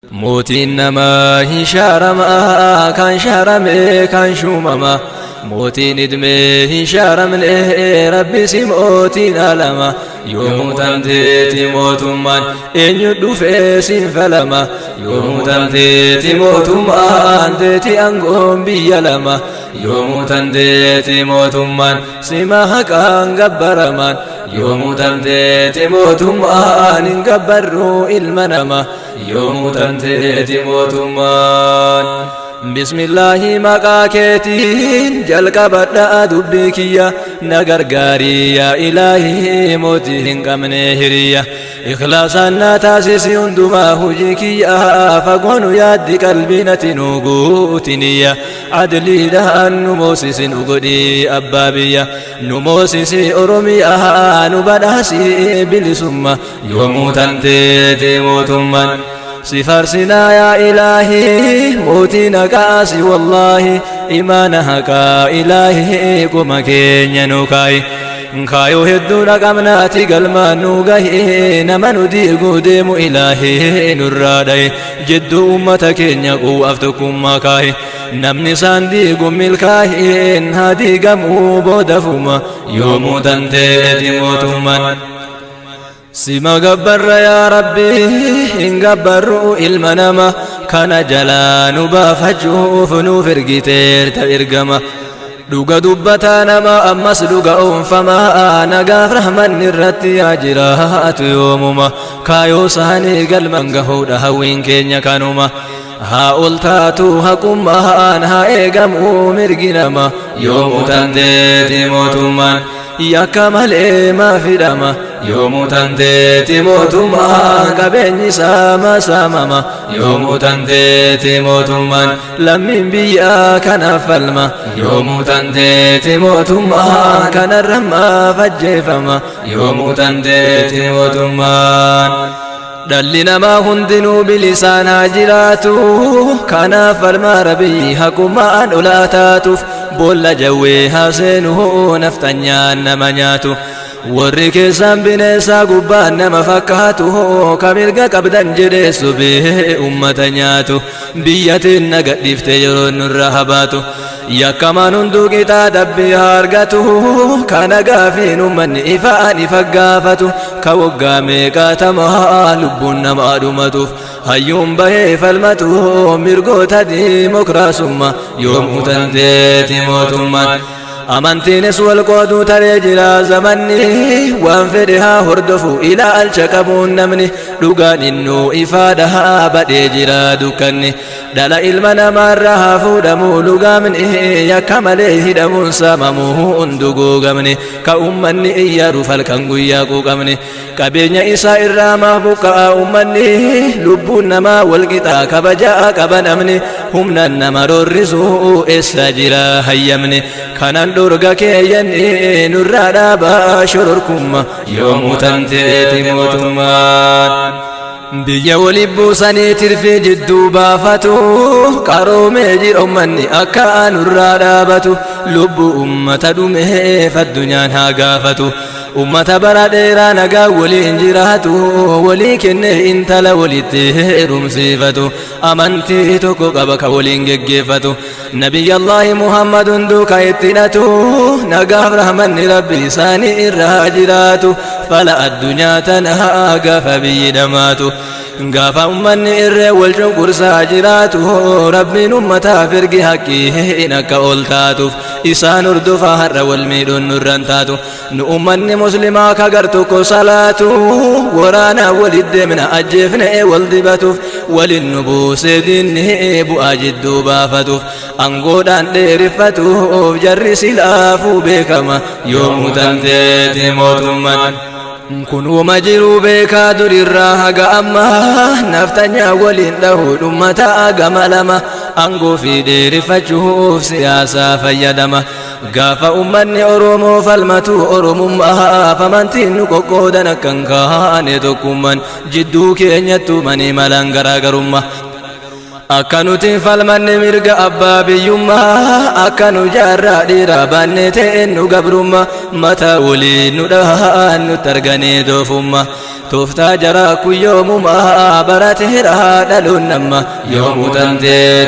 Mootiin namaa hin shaaramaa, kan shaaramee kan shuumamaa. Mootiin idmee hin shaaramne, Rabbisi mootiin alama. Yoomuu tanteeti mootummaan, eenyu dhufee siin falama? Yoomuu tanteeti mootummaan, teeti aangoon biyya lama. Yoomuu tanteeti mootummaan, sima haqaan gabbaramaan. Yoomuu tanteeti mootummaan, hin gabbarruu ilma nama. Yoomuu tanteeti mootummaan. Bismillaahi, maqaa keetiin jalqabadha dubbii kiyya. Na gargaarii yaa Ilaahii, mootii hin qabne hiriyya. Ikhlaasaan na taasisi hundumaa hojii kiyya. Fagoonu yaaddi qalbii nati nu guutiniyya. Adliidhaan nu moosisi, nu godhii abbaa biyya. Nu moosisi Oromiyaa, nu badhaasi bilisumma. Yoomuu tanteeti mootummaan. Si faarsinaa yaa Ilaahii, mootii naqaasi wallaahi. Imaana haqaa Ilaahii qoma keenya nu kaayi. Kaayoo hedduu dhaqabnaati galmaan nu gahi. Nama nu diiguu deemu Ilaahii nurraa dhaye. Jidduu ummata keenya quwwaaf tokkummaa kaayi. Namni isaan diigu milkaahin haa diigamuu boodafuma. Yoomuu tanteeti mootummaan. Sima gabbarra yaa Rabbi, hin gabbarru ilma nama. Kana jalaa nu baafachuuf nuuf ergiteerta ergama. Dhuga dubbataa nama ammas dhuga oonfamaa. Nagaaf rahmanni irratti yaa jiraatu yoomuma. Kaayoo isaanii galman gahuudha hawwiin keenya kanuma. Haa ol taatu haqummaan, haa eegamuu mirgi nama. Yoomuu tanteeti mootummaan, yakka malee maa fidhama? Yoomuu tanteeti mootummaan, qabeenyi isaa maa saamama? Yoomuu tanteeti mootummaan, lammiin biyyaa kanaaf falma. Yoomuu tanteeti mootummaan, kanarra maaf ajjeefama? Yoomuu tanteeti mootummaan. Dhalli namaa hundinuu bilisaan haa jiraatu. Kanaaf falmaa Rabbii haqummaan olaa taatuuf. Boolla jawwee haa seenuu naftanyaan nama nyaatu. Warri keessaan bineensaa gubbaan nama fakkaatu. Ka mirga qabdan jedhee sobee ummata nyaatu. Biyyatiin naga dhiifte yeroo nurra habaatu. Yakkamaan hunduu qixaa dabbii haa argatu. Kana gaafiin ummanni ifaan ifa gaafatu. Ka waggaa meeqaatamaa lubbuun namaa dhumatuuf. Hayyuun bahee falmatu mirgoota diimokiraasummaa. Yoomuu tanteeti mootummaan. Amantiinis wal qooduu taree jira zamanni. Waan fedhe haa hordofu ilaalcha qabuun namni. Dhugaan innuu ifaadha, badhee jira dukkanni. Dhala ilma namaarraa haa fuudhamuu lugaamni. Yakka malee hidhamuun saamamuu hunduguugamni. Ka ummanni iyyaaruuf halkan guyyaa quuqamni. Qabeenya isaa irraa maaf buqqa'a ummanni? Lubbuun namaa wal qixaa kabajaa qaba namni. Humnaan nama roorrisuu eessa jira hayyamni? Kanan dhorga keeyyanni nurraa dhaabaa shororkumma. Yoomuu tanteeti mootummaan. Biyya wali buusanii tirfii jidduu baafatu. Qaroomee jira ummanni akka nurraa dhaabatu. Lubbuu ummata dhumeef addunyaan haa gaafatu. Ummata bara dheeraa nagaa waliin jiraatu. Walii kennee intala walitti heerumsiifatu. Amantii tokko qaba ka waliin geggeeffatu. Nabiyyallaahi Muhammadun duuka itti hidhatu. Nagaaf rahmanni Rabbi isaanii irraa jiraatu. Fala addunyaa tanaa gaafa biyyi dhamaatu. Gaafa ummanni irree wal cunqursaa jiraatu. Rabbiin ummataaf ergi haqqiin akka ol taatuuf. Isaan hordofaa har'a wal miidhuun nurran taatu. Nu ummanni muslimaa ka gar tokko salaatu. Waraana walit deemna ajjeefne wal dibatuuf. Walin nu buusee diinni bu'aa jidduu baafatuuf. Angoodhaan dheeriffatuuf jarri silaafuu beekama. Yoomuu tanteeti mootummaan. Kunuma jiruu beekaa durirraa haga ammaa. Naftanyaa waliin dhahuu dhummata gama lama. Angoo fi dheerifachuuf siyaasaa fayyadama. Gaafa ummanni Oromoo falmatu Oromummaa, amantiin nu qoqqoodan akka hin kaane tokkummaan. Jidduu keenyattu manii malaan garaagarummaa. Akka nuti falmanne mirga abbaa biyyummaa, akka nu jaarraa dhiiraa baanne ta'een nu gabrummaa, mataa waliin nu dhahaan nutti arganii doofummaa. Tooftaa jaraa kun yoomumaa barateera dhaloon nama yoomuu tanteeti.